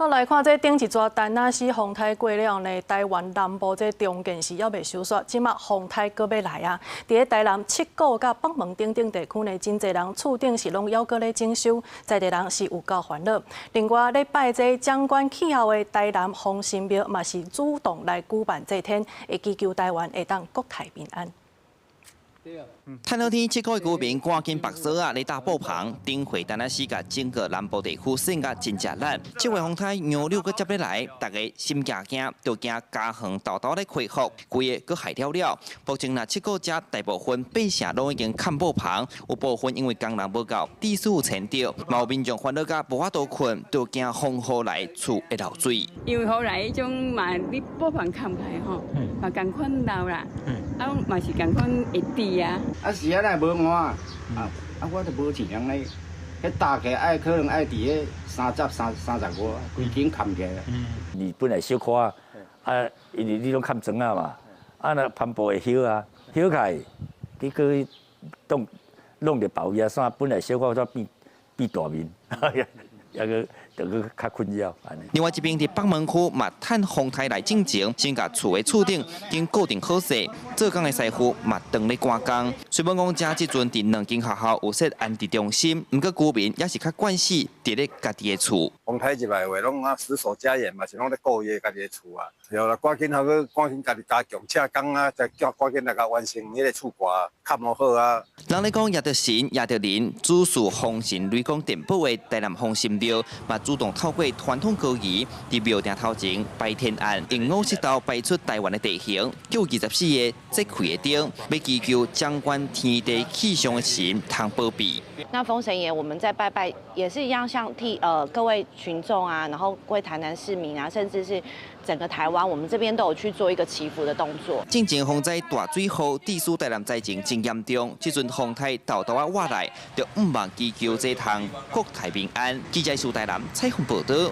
好，來看這頂一逝田納西風颱過了呢，台灣南部這重建是猶未收煞，這馬風颱閣欲來啊！佇咧台南七股佮北門等等地區呢，真濟人厝頂是攏猶閣咧整修，在地人是有夠煩惱。另外，咧拜這掌管氣候的台南風神廟嘛是主動來舉辦祭天，會祈求台灣會當國泰民安。趁好天，七股的居民趕緊縛索仔咧搭布棚，頂回田納西共整個南部地區扇甲真正力。這回風颱洋流閣接欲來，大家心驚驚，就驚家園沓沓咧開復，規个閣害了了。目前若七股遮大部分百姓攏已經崁布棚，有部分因為工人無夠，致使遷著，嘛有民眾煩惱甲無法度睏，就驚風雨來厝會漏水。因為雨來彼種嘛，你布棚崁起來吼，嘛仝款漏啦，啊嘛是仝款會滴啊。啊是啊，若無換啊，啊我就無錢咧，彼搭起來愛可能愛佇咧三十三三十五，規間崁起來。你本來小可啊，因為你攏崁磚仔嘛，啊若帆布會燒啊，燒起來，結果當弄著爆去啊，啥本來小可煞變變大面，抑閣就閣較困擾按呢。另外一邊佇北門區嘛，趁風颱來進前，先共厝的厝頂經固定好勢，做工的師傅嘛當咧趕工。雖罔講遮這陣佇兩間學校有設安置中心，毋過居民也是較慣勢佇咧家己的厝。風颱入來的話，攏啊死守家園嘛，是攏咧顧伊家己的厝啊。對啦，趕緊好去趕緊家己加強車工啊，再叫趕緊來共完成彼個厝蓋崁予好啊。人咧講，攑著神攑著人，主事風神雷公殿寶的台南風神廟嘛，主動透過傳統歌儀，佇廟埕頭前擺天案，用五色豆擺出台灣的地形，叫24個節氣的燈，欲祈求掌管天地氣象的神通保庇。那風神爺，我們在拜拜也是一樣，像替各位群眾啊，然後各位台南市民啊，甚至是整個台灣，我們這邊都有去做一個祈福的動作。進前風災大水禍，致使台南災情真嚴重，這陣風颱沓沓仔倚來，就向望祈求這通國泰民安。記者蘇台南採訪報導。